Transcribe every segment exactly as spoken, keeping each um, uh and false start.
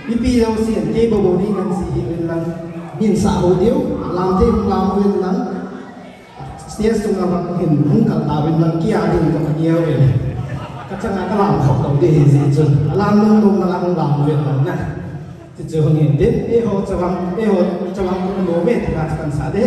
Mipi jousen, kei bou bou ding nang si hi uvin lang, min sa ho diu, lam thei lam uvin lang, stage sunga hin hung kal ta uvin lang, kia ding ka neo uvin. Ka changa ka lam khop lou ding hi ji chun. Alam nung nung na lang lam uvin lang na. Ti chu hung hin tin, eiho chawang, eiho chawang ko no me ti ka kan sa de.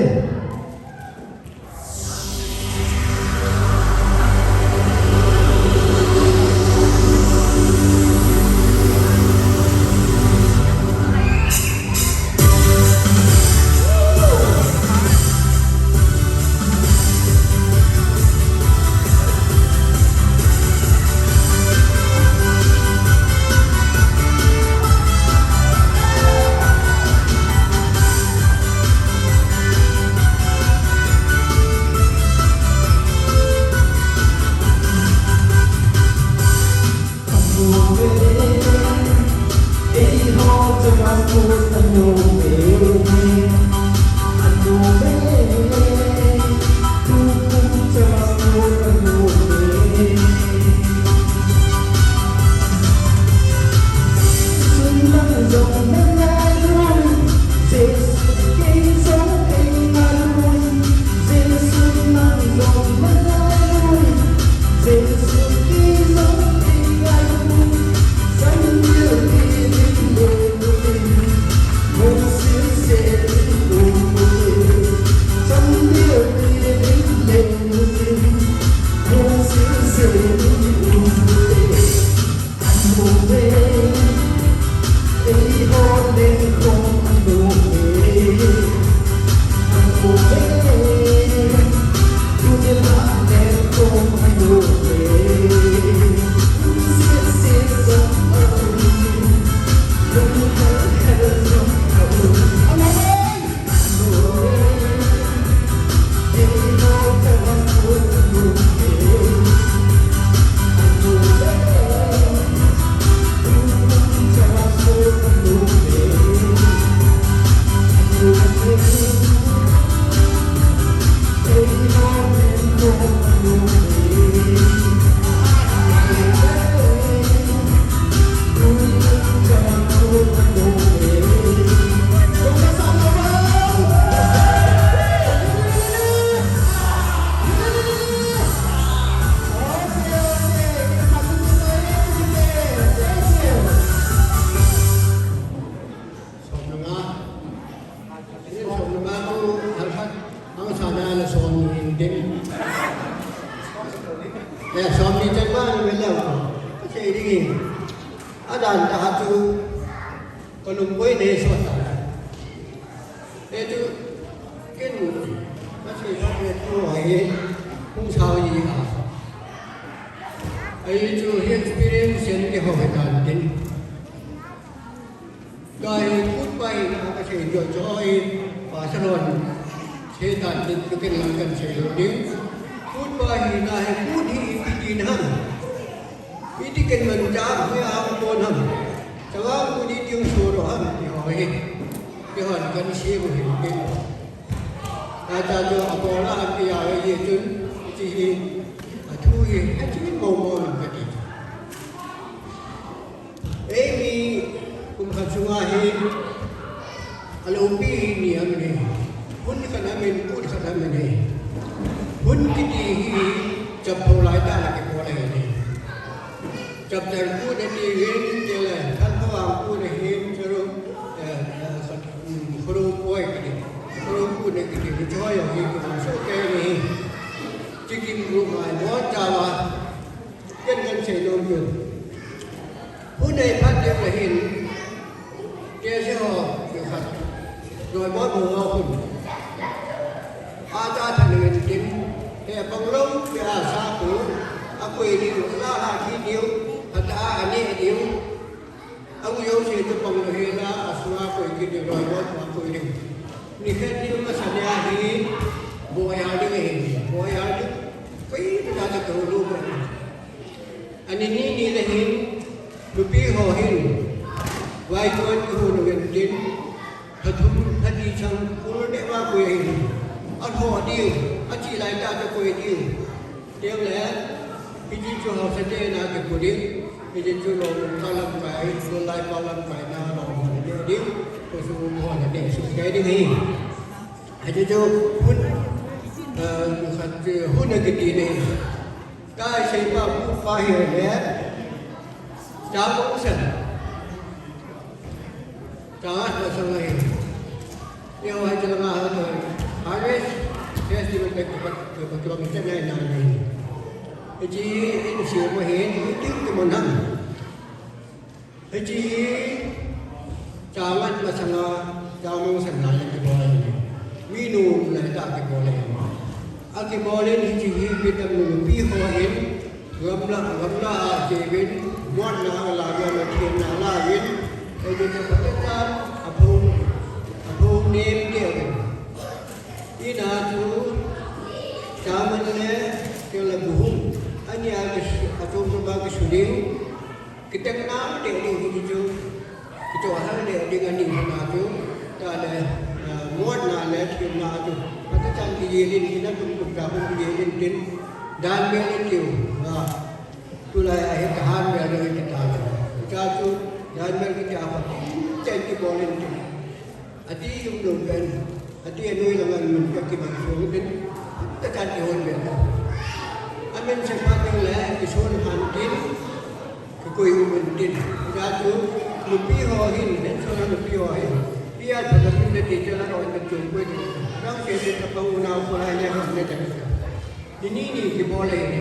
Som le nga. Som le nga ko halkhat. Ang sana la som ni ding. Eh, som ni chan ba ni mel lou. Ka sei ding. Adan ta chu. Ka lung boi ne so ta. Eh, chu. Ken. Ka sei ba ne tu ai. Hung sao yi a. Ai chu hi experience sen ke ho he ta ding. Ka hi kut pa hi na ka sei jo jo hi, pa salon sei tan tin tu ken lang kan sei lo ding. Kut pa hi na hi kut hi ipi ti na ham. Iti ken man ja hi a ko nam. Chawa kut iti so ro ham ti ho hi. Ti ho kan sei mo hi ken. Acha jo a ko la ti a hi chun ti hi. A thu hi ha chi mo mo ka ti. Eimi kum khat sunga hi, a loupi hi ni aum e. Hun khat aum in, kut khat aum e. Hun kiti hi, chaptha lai tah a kibol ahi. Chapter kut ati hin, tile, Thanpha vang kut ahin, churu, eh, eh, khat, um, khuru poi kiti. Khuru kut kiti, choi ahi, kibol so ke ni. Chikim ru mai, bon jawa. Ken kan sei nom chu. Hun nei phat ding le hin. Kei se ho, kei khat. Noi bot ho ho hun. A ta tha nei tin. He pang lo, kei a sa pu. A koi ni, la la ki ni. A ta a ni ni. Ang yo se tu pang lo he la, a sua koi ki ding roi bot ma koi ding. Ni khat ni ma sa nia hi, bo ya ding hi, bo ya ding. Koi tu na ta tu lu ma. Ani ni ni le hin, lupi ho hin. Wai tuan ki hu nu wen tin. Phathum, phathi chang, kul ne ma koi hin. A ho diu, a chi lai ta ta koi diu. Teng le, ki chi chu ho sa te na ke koi ding. Hiche chu Longmokpa lamkai, Longmokpa lamkai na Longmokpa na ding, Longmokpa na ding, su kai ding hi. Hiche chu hun, eh, khat, eh, hun akiti ni. Ka seipa pu pa hi le, cha ko sa. Changa masang ahi. Eiho hiche langa ha to. Harvest festival te kipat, kipat, kipat, kipat, kipat, kipat, kipat, hiche in semo hin, hitin kimonang. Hiche changa masanga, changa masanga le kibol ahi. Minu le ta kibol ahi. Akibol in hiche hi mitam nupi ho hin, gamla, gamla a chevin, muanna a la, gamla themna la vin, hiche chu phatechan, aphou, aphou nem keu vin. Ina chu, chaman le, keu le buhung, ani a kisu, achom chom a kisu ding, Kiteng na ding ding hi chu. Kicho hal ding ding ani hana chu. Ta le, ah, muanna le themna chu. Phatechan kijil in hina tum tum ta kum kijil in tin. Dan mel in kiu. Ah. Tulai a hi kahan mel in kita chu. Cha chu dan mel kita pa. Chen kibol in tin. Ati umlou pen, ati anoi langa mun ka kibang sung tin, ta kan ihon pen. Amen sepa ding le, kison han tin, kakoi umun tin. Ija chu, nupi ho hin, hen sona nupi ho hin. Pia chu ka tin le ti chu la ron ka chung koi tin. Nang se se ka pang unau ko lai le hon le ta. Ni ni ni kibol le ni.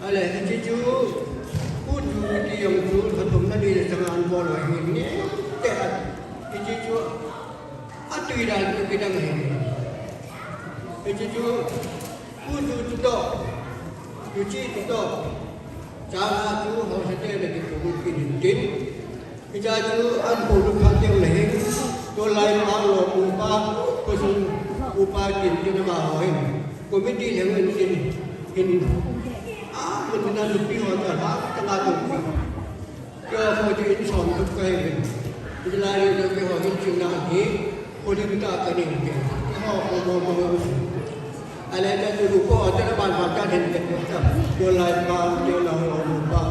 Ale, hiche chu, pu chu kiti jong chu, lhathum na ni le changa an bol u ahi, ni te a, hiche chu, atui dan chu kidang ahi. Hiche chu, pu chu chutoh, chu chi chutoh, changa chu, hausa te le kipu kidin tin. Hiche chu an po lu phat deu le hin, tulai pa lo upa, khosung upa kin kin ama ho hin. Committee le hin kin hin. A, mun na nupi ho ta ha, ta nga tu. Kei ho chu in som tu kai hin. Hiche lai le kei ho hin chin na hi, ho ding ta ka ning ke. Kei ho ko mo mo. Ale ta tu ko ta na ban ban ta hin ke ta. Tulai pa, tulai ho pa.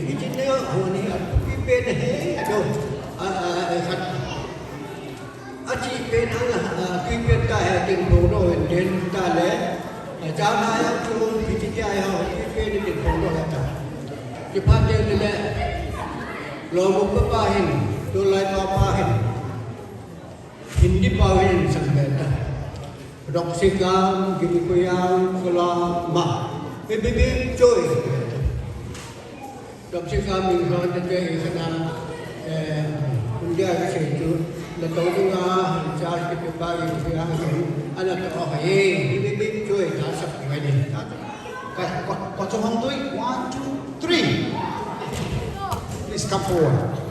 Hiche ne ho ni a pi pen he do. A, a, a, khat. Achi pen ang, a, pi pen ta he tin phong lo ven den ta le. A, cha ma yang chu pi ti ya ho pi pen tin phong lo ta. Kiphat den le. Lo mo pa pa hin, tulai pa pa hin. Hindi pa hin sang ta. Rock Sikam, Gimikuyang, Kalama. Bibibim Choi. Rock Sikam min ron te te khana, eh, India ka sei chu, na to nga, han cha ki pe ba Gimikuyang, ana to ha ye, Bibibim Choi, ta sap ngai ni. Ka, ka, ka chong hong tui, one, two, three. Please come forward.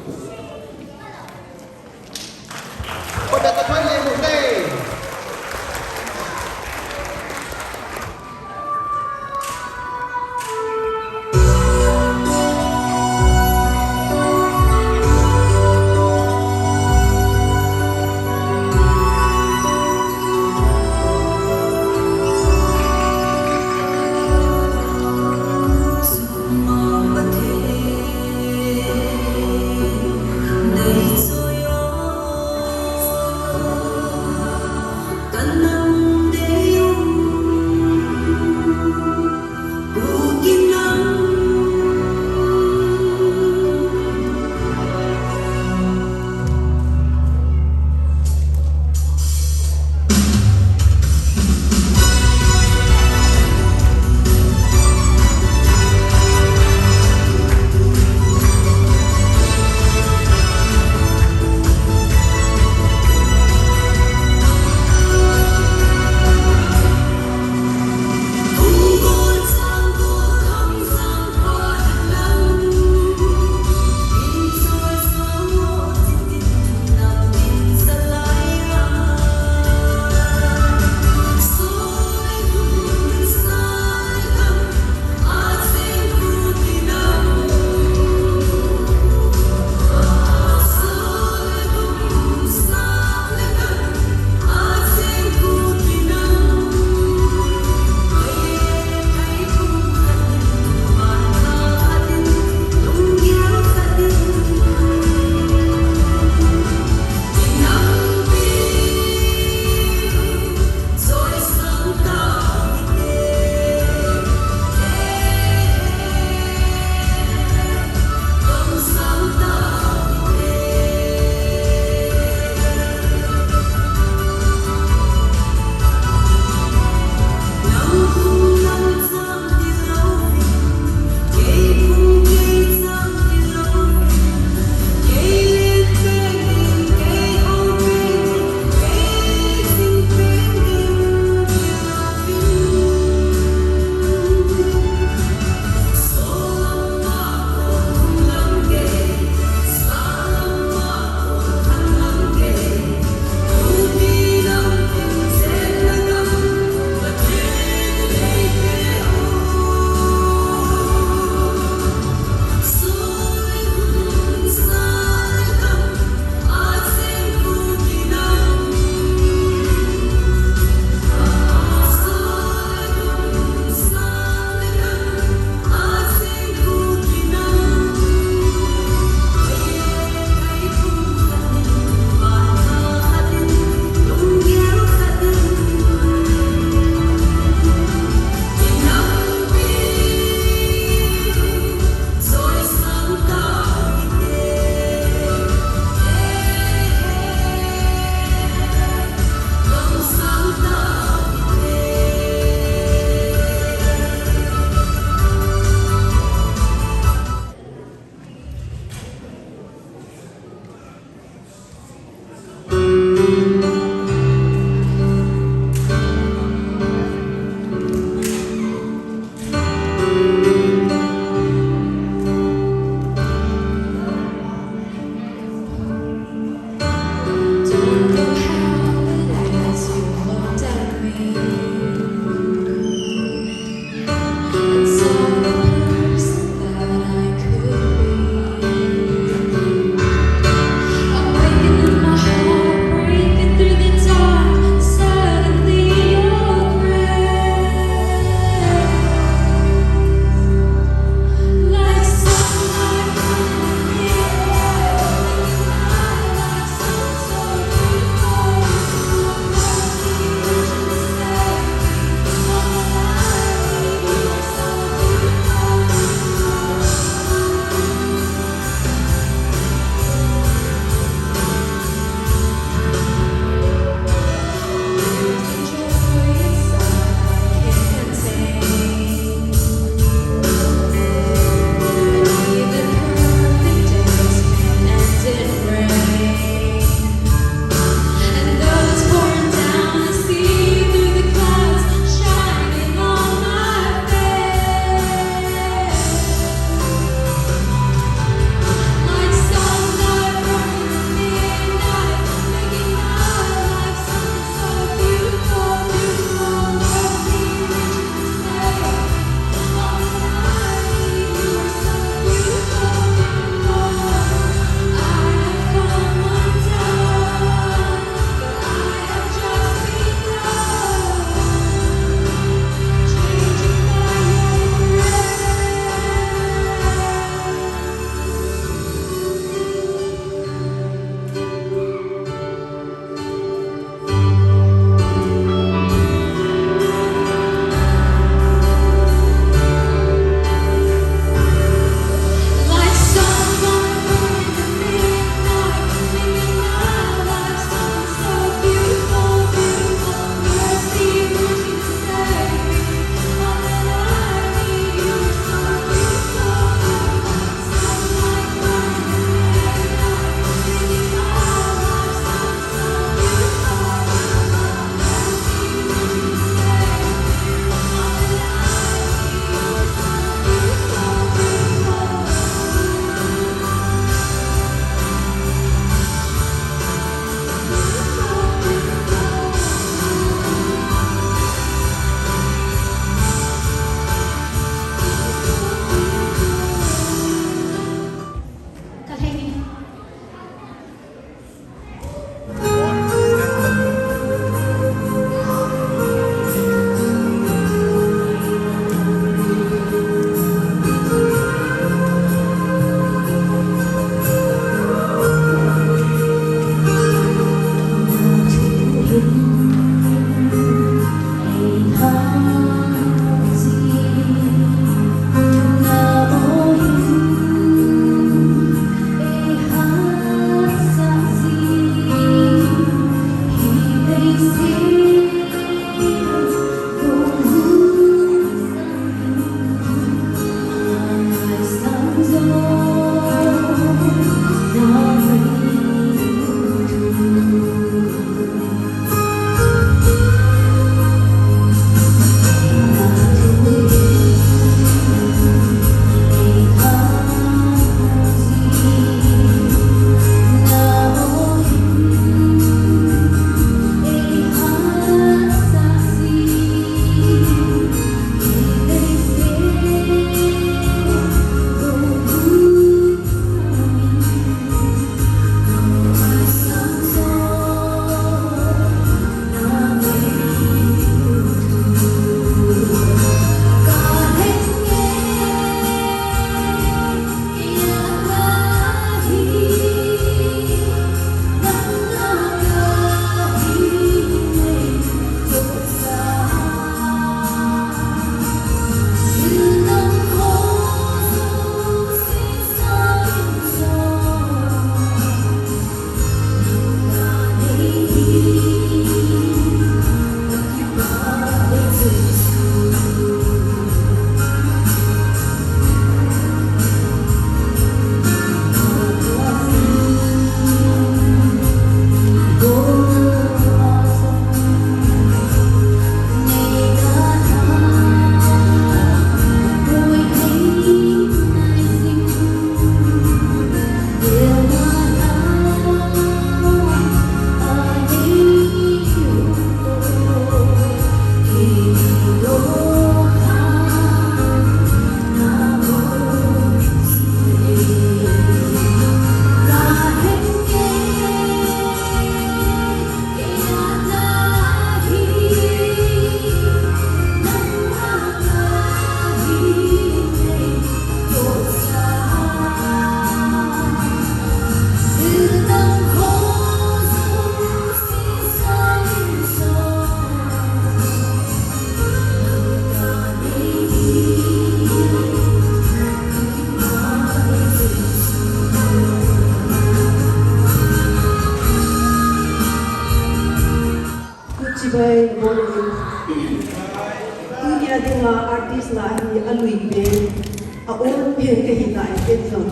A um pen kahi lai pen jong,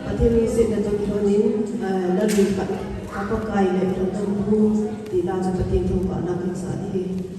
Pathen lungsetna jong kilhonin, eh, Lalpa, Pakai le Lalpa bu ti la chu Pathen thangvahna kahin sa ding ahi.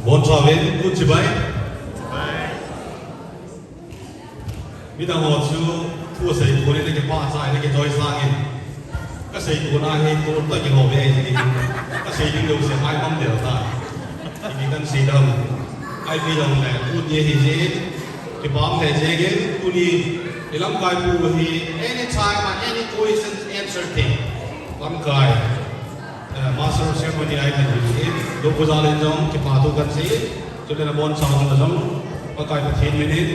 Boncha uvin, chibai. Midang ho chu thu asei kon in akipah sah in akichoi sah in. Kasei kon a hi tol tah in ho ve ahi. Kasei ding jouse hai mang del ta. Ipi kahin sei dam. Ipi jongle tuni hi jeh in kipah um lheh jeng in, tuni i lamkai pu hi anytime and any questions answer thei. Lamkai, eh, Master of Ceremony a iman ding ahi. Dopu jal in jong kipa thu kahin sei. Chule nabonchauva jong Pakai Pathen min in.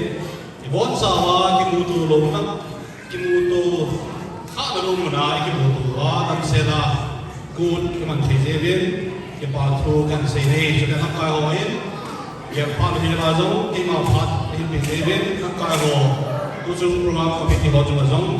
Ibonchauva kimuto louna, kimuto khahna lou muna ikimuto uva, damsel a kon iman thei jeh uvin, kipa thu kahin sei e. Chule lamkai ho in, gel phat hel a jong, keima phat ihin pe jeh uvin, lamkai ho, tuchung program committee ho chunga jong,